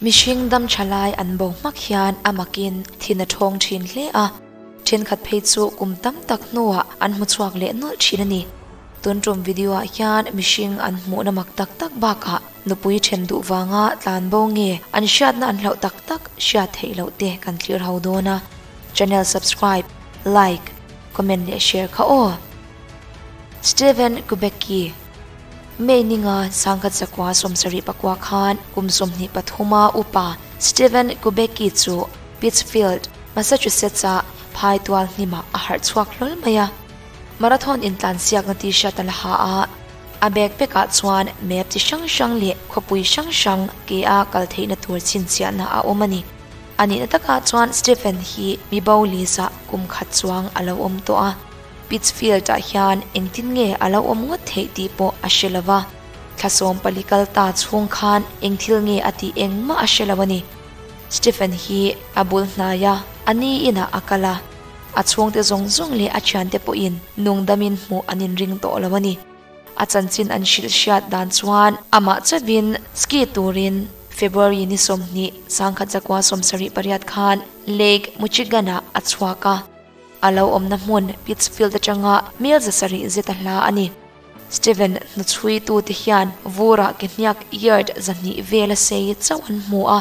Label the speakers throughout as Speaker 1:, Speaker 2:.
Speaker 1: Mihring dam tha lai an bo hmak hian a makin thin a thawng thin hle a, thenkhat phei chu kum tam tak hnuah an hmu chhuak leh nawlh thin a ni. Tun tum video ah hian mihring an hmuhna mak tak tak bakah nupui then duh vanga tlan bo nge an hriatna an hlauh tak tak hriat theih loh te kan thlir ho dawn a. Channel subscribe, like, comment leh share kha aw. Steven Kubecki. May ninga sangkhat zakua 74 khan kum 23 a upa Steven Kubecki chu Pittsfield, Massachusetts-a phai tual hnimah a harh chhuak hlawl mai a. Marathon intlansiakna t-shirt a la ha a, a backpack ah chuan map chi hrang hrang leh khawpui hrang hrang ke a kal theihna tur chhinchhiahna a awm a ni. A nihna takah chuan Stephen hi mi bo lisa kum khat chuang a lo awm tawh a. Pittsfield ah hian engtin nge a lo awm ngawt theih tih pawh a hre lo va, thla 14 kal ta chhung khan eng thil nge a tih engmah a hre lo a ni. Stephen hi a bul hnai a, a ni inah a kal a, a chhungte zawng zawng leh a thiante pawhin nungdamin hmuh an inring tawh lo a ni. A chanchin an hrilh hriat dan chuan amah chauhin ski turin February ni 20, 1978 khan Lake Michigan-ah a chhuak a. A lo awmna hmun Pittsfield atanga mil 700 zet a hla a ni. Steven hnuchhuitute hian vurah ke hniak yard 200 vel a sei chauh an hmu a.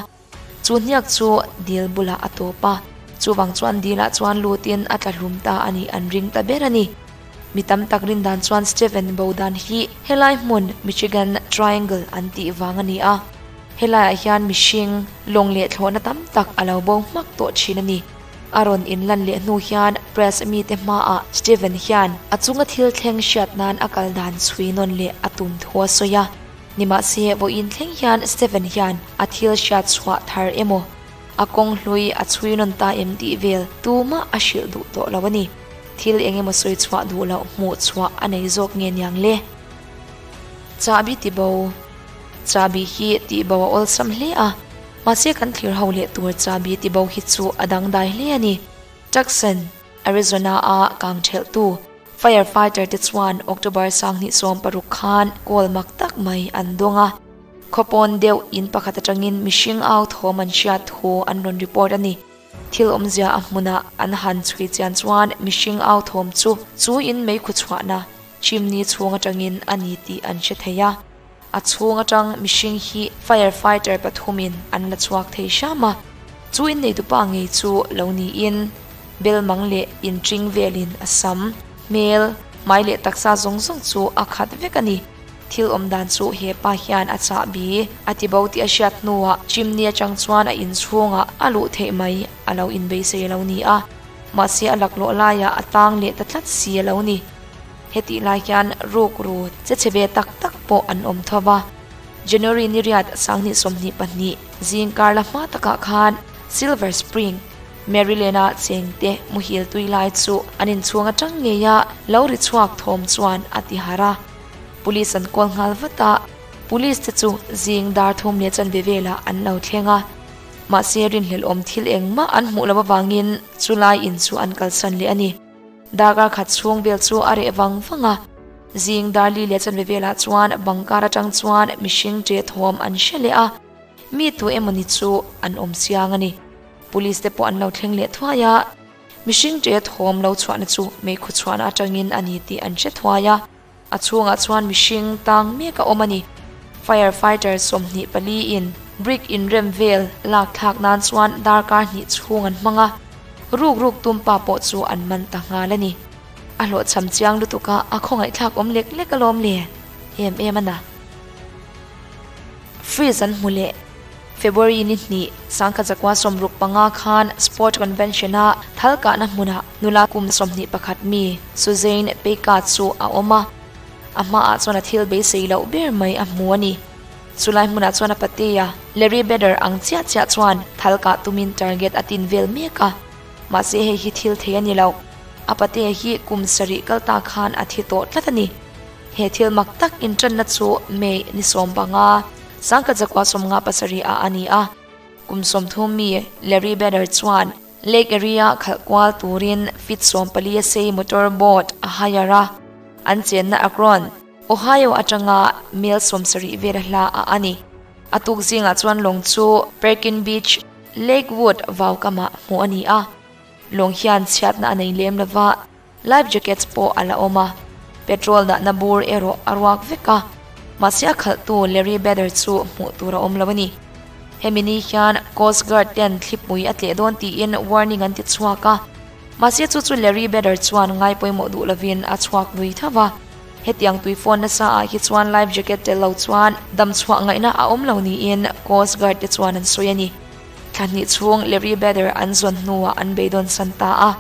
Speaker 1: Chu hniak chu dil bulah a tawp a. Chuvang chuan dilah chuan lutin a tla hlum ta a nih an ring ta ber a ni. Mi tam tak rin dan chuan Steven bo dan hi helai hmun Michigan Triangle an tih vang a ni a. Helaiah hian mihring lawng leh thlawhna tam tak a lo bo hmak tawh thin a ni. A rawn inlan leh hnu hian press mite hmaah Steven hian a chunga thil thleng hriat nan a kal dan chhui nawn leh a tum thu a sawi a. Nimahse vawiin thleng hian Steven hian a thil hriat chhuah thar emaw a kawng hlui a chhui nawn ta em tih vel tumah a hrilh duh tawh lo a ni. Thil eng emaw sawi chhuah duh loh hmuh chhuah a nei zawk nge niang le? Chahbi ti bo. Chahbi hi tih bo a awlsam hle a. Mahse kan thlir ho leh tur chahbi ti bo hi chu a dangdai hle a ni. Tucson, Arizona a kang thelhtu firefighter te chuan October 26 khan call mak tak mai an dawng a. Khawpawn deuh in pakhat atangin mihring au thawm an hriat thu an rawn report a ni. Thil awmzia a hmunah an han chhui chian chuan mihring au thawm chu chu in mei khu chhuahna chimney chhung atangin a ni tih an hre thei a. A chhung atang mihring hi firefighter pathumin an la chhuak thei hram a. Chu in neitupa ngei chu lo niin bel mang leh in ṭing velin a sam, hmel, hmai leh taksa zawng zawng chu a khat vek a ni. Thil awm dan chu hepa hian a chahbi a ti bo tih a hriat hnuah chimney atang chuan a inchhungah a luh theih mai a lo inbeisei a lo ni a. Mahse a laklawh laiah a tang leh ta tlat si a lo ni. Hetih lai hian ruk ru che chhe ve tak tak pawh an awm tho va. January ni riat 2022 zing kar la hma takah khan Silver Spring, Maryland-a chengte muhil tui lai chu an inchhung atang ngei a lo ri chhuak thawm chuan a ti har a. Police an kawl nghal vat a, police te chu zing dar thum leh chanve velah an lo thleng a. Mahse rinhlelh awm thil engmah an hmuh loh avangin chulai in chu an kalsan leh a ni. Darkar khat chhung vel chu a reh vang vang a. Zing dar li leh chanve velah chuan bangkar atang chuan mihring ṭe thawm an hre leh a. Mi tu emaw ni chu an awm chiang a ni. Police te pawh an lo thleng leh thuai a. Mihring ṭe thawm lo chhuahna chu meikhu chhuahna atangin a ni tih an hre thuai a. A chhungah chuan mihring tang mek a awm a ni. Firefighter 24 in brick inrem vel lak thlak nan chuan darkar hnih chhung an hmang a. Ruk ruk tum pa pawh chu an man ta nghal a ni. A hlawh cham chiang lutuk a, a khawngaih thlak awm lek lek alawm le. Em em a na. Freeze an hmu leh. February ni hnih, 1965 khan Sport Convention a thal kahna hmunah nula kum 21 mi Suzanne Peika chu a awm a. A hmaah chuan a thil beisei loh ber mai a hmu a ni. Chulai hmunah chuan a patea Larry Bedder ang chiah chiah chuan thal kah tumin target a tin vel mek a. Mahse hei hi thil thei a ni lo. A patea hi kum 7 kal ta khan a thi tawh tlat a ni. He thil mak tak inṭanna chu May ni 15, 1957 a a ni a. Kum 30 mi Larry Bedder chuan Lake Erie-a khalh kual turin feet 14 a sei motor boat a hire a. An chenna Akron, Ohio atanga mel 70 vel a hla a a ni. A tuk zingah chuan lawng chu Perkin Beach, Lakewood vaukamah hmuh a ni a. Lawng hian chhiatna a nei lem lova, life jackets pawh a la awm a. Petrol dahna bur erawh a ruak vek a, mahse a khalhtu Larry Bedder chu hmuh tur a awm lo a ni. Hemi ni hian Coast Guard ten thlipui a tleh dawn tiin warning an ti chhuak a, mahse chu chu Larry Bedder chuan ngai pawimawh duh lovin a chhuak lui tho va. Hetiang tui phone nasa ah hi chuan life jacket tel lo chuan dam chhuah ngaihna a awm lo niin Coast Guard te chuan an sawi a ni. Thla hnih chhung Larry Bedder an zawn hnuah an beidawn san ta a,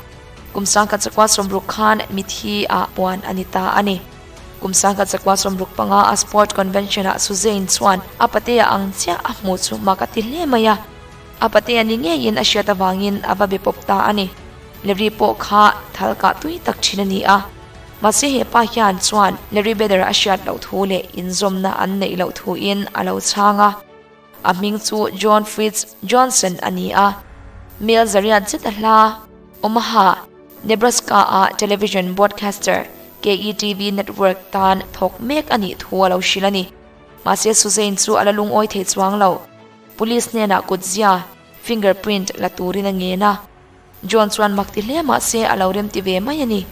Speaker 1: kum sangkhat chakua sawmruk khan mithi ah puan a ni ta a ni. Kum sangkhat chakua 65 a sport convention ah Suzanne chuan a patea ang chiah a hmuh chu mak a ti hle mai a, a patea ni ngeiin a hriat avangin a va be pawp ta a ni. Larry pawh kha thal kah tui tak thin a ni a. Mahse he pa hian chuan Larry Bedder a hriat loh thu leh inzawmna an neih loh thuin a lo chhang a. A hming chu John Fritz Johnson a ni a. Mel zariat zet a hla Omaha, Nebraska-a television broadcaster KETV network tan thawk mek a nih thu a lo hrilh a ni. Mahse Suzanne chu a la lungawi thei chuang lo. Police hnenah kutzia, fingerprint, la turin a ngen a. John chuan mak ti hle mah se a lo rem ti ve mai a ni.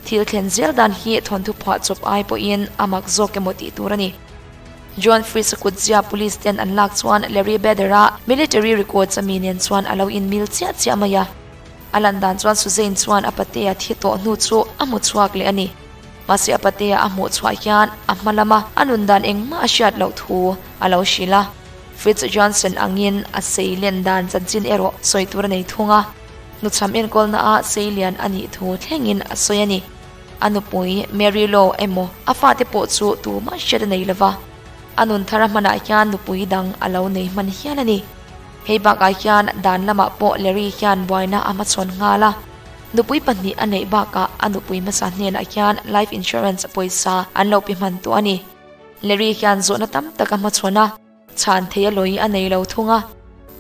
Speaker 1: Thil thlen zel dan hi thawnthu phuah chawp ai pawhin a mak zawk emaw tih tur a ni. John Fritz-a kutzia police ten an lak chuan Larry Bedder-a military records a mi nen chuan a lo inmil chiah chiah mai a. A lan dan chuan Suzanne chuan a patea thi tawh hnu chu a hmu chhuak leh a ni. Mahse a patea a hmuh chhuah hian a hma lama a nun dan engmah a hriat loh thu a lo hrilh a. Fritz Johnson angin a seilen dan chanchin erawh sawi tur a nei thung a, hnuchham enkawlnaah seilian a nih thu thlengin a sawi a ni. A nupui Mary Low emaw a fate pawh chu tumah hriat a nei lova, a nun thar a hmanah hian nupui dang a lo nei hman hial a ni. Hei bakah hian dan lamah pawh Larry hian buaina a hmachhawn nghal a, nupui pahnih a neih bakah a nupui hmasa hnenah hian life insurance pawisa an lo pe hman tawh a ni. Larry hian zawhna tam tak a hmachhawn a, chhan thei a lawi a nei lo thung a.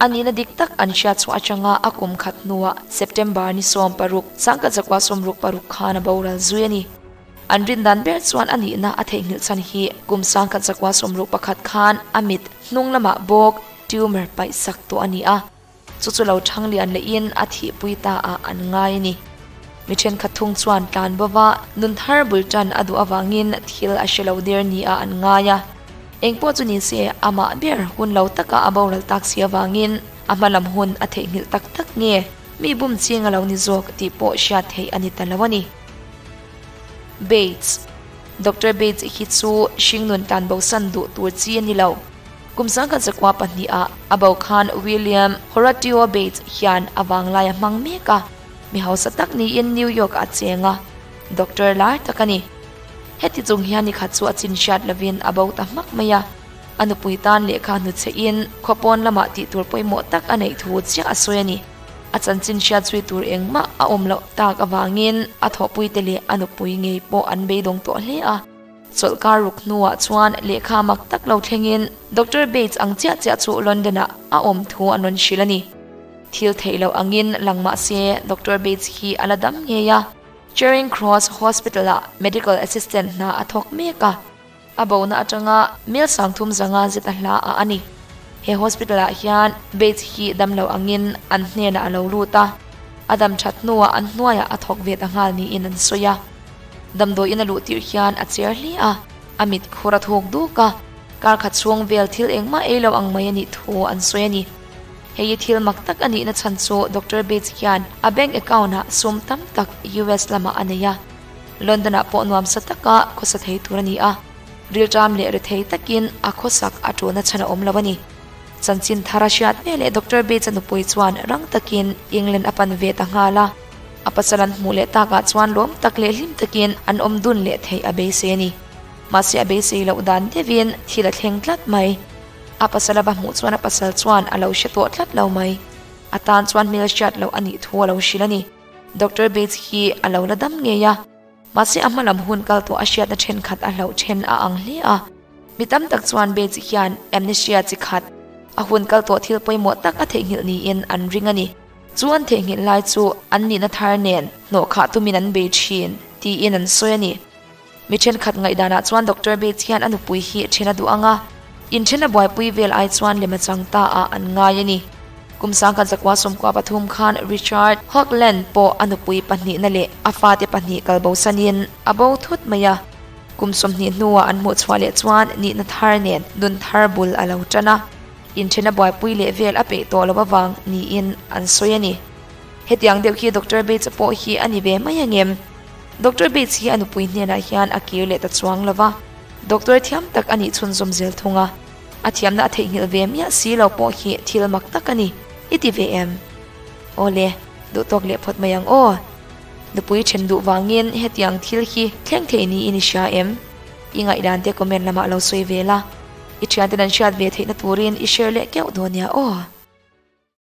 Speaker 1: A nihna dik tak an hriat chhuah atanga a kum khat hnuah September ni 16, 1966 khan a boral zui a ni. An rin dan ber chuan a nihna a theihnghilh chhan hi kum 1961 khan a mit hnung lamah bawk tumor paih sak tawh a ni a. Chu chu lo thang lian lehin a thihpui ta ah an ngai a ni. Mi thenkhat thung chuan tlan bova nun thar bul tan a duh avangin thil a hre lo der ni ah an ngai a. Engpawh chu ni se amah ber hun lo taka a boral tak si avangin a hma lam hun a theihnghilh tak tak nge mi bum ching a lo ni zawk tih pawh hriat theih a ni ta lo a ni. Bates Doctor Bates hi chu hringnun tlan bosan duh tur chi a ni lo. Kum 1902 ah a bo khan William Horatio Bates hian a vanglai a hmang mek a, mi hausa tak niin New York ah a cheng a, doctor lar tak a ni. Heti chung hian nikhat chu a chin hriat lovin a bo ta hmak mai a, a nupui tan lehkha hnuchhe in khawpawn lamah tih tur pawimawh tak a neih thu chiah a sawi a ni. A chanchin hriat zui tur engmah a awm loh tak avangin a thawhpuite leh a nupui ngei pawh an beidawng tawh hle a. Chawlhkar ruk hnuah chuan lehkha mak tak lo thlengin Doctor Bates ang chiah chiah chu London-ah a awm thu an rawn hrilh a ni. Thil theih loh angin lang mah se Doctor Bates hi a la dam ngei a, Charing Cross Hospital-ah medical assistant hna a thawk mek a, a bona atanga mel sangthum zanga zet a hla ah a ni. He hospital-ah hian Bates hi dam lo angin an hnenah a lo lut a, a dam that hnuah an hnuaiah a thawk ve ta nghal niin an sawi a. Damdawiin a luh tirh hian a cher hle a, a mit khur a thuk duk a, kar khat chhung vel thil engmah ei lo ang mai a nih thu an sawi a ni. Hei hi thil mak tak a nihna chhan chu Doctor Bates hian a bank account ah sum tam tak US lamah a nei a, London ah pawh nuamsa taka khawsa thei tur a ni a, rilṭam leh rethei takin a khawsak a ṭulna chhan a awm lo a ni. Chanchin thar a hriat veleh Doctor Bates a nupui chuan rang takin England a pan ve ta nghal a. A pasal an hmuh leh takah chuan lawm tak leh hlim takin an awm dun leh theih a beisei a ni. Mahse a beisei loh dan deuhin thil a thleng tlat mai. A pasal a va hmuh chuan a pasal chuan a lo hre tawh tlat lo mai. A tan chuan hmel hriat loh a nih thu a lo hrilh a ni. Doctor Bates hi a lo la dam ngei a. Mahse a hmalam hun kal tawh a hriatna thenkhat a hlauh then a ang hle a. Mi tam tak chuan Bates hian amnesia chi khat, a hun kal tawh thil pawimawh tak a theihnghilh niin an ring a ni. Chu an theihnghilh lai chu an nihna thar nen hnawhkhah tumin an bei thin, tiin an sawi a ni. Mi thenkhat ngaihdanah chuan Doctor Bates hian a nupui hi then a duh ang a. Inthena buaipui vel ai chuan lem a chang ta ah an ngai a ni. Kum 1993 khan Richard Hoagland pawh a nupui pahnihna leh a fate pahnih kalbosanin a bo thut mai a. Kum 20 hnuah an hmuh chhuah leh chuan nihna thar nen nun thar bul a lo tan a. Inthena buaipui leh vel a peih tawh lo avang niin an sawi a ni. Hetiang deuh hi Doctor Bates a pawh hi a ni ve mai angem? Doctor Bates hi a nupui hnenah hian a kir leh ta chuang lo va, doctor thiam tak a nih chhunzawm zel thung a. A thiamna a theihnghilh ve miah si lo pawh hi thil mak tak a ni. I ti ve em? Awle, duh tawk leh phawt mai ang aw. Nupui then duh vangin hetiang thil hi thleng thei niin i hria em? I ngaihdan te comment lamah lo sawi ve la. I thianten an hriat ve theihna turin i share leh keuh dawn nia aw.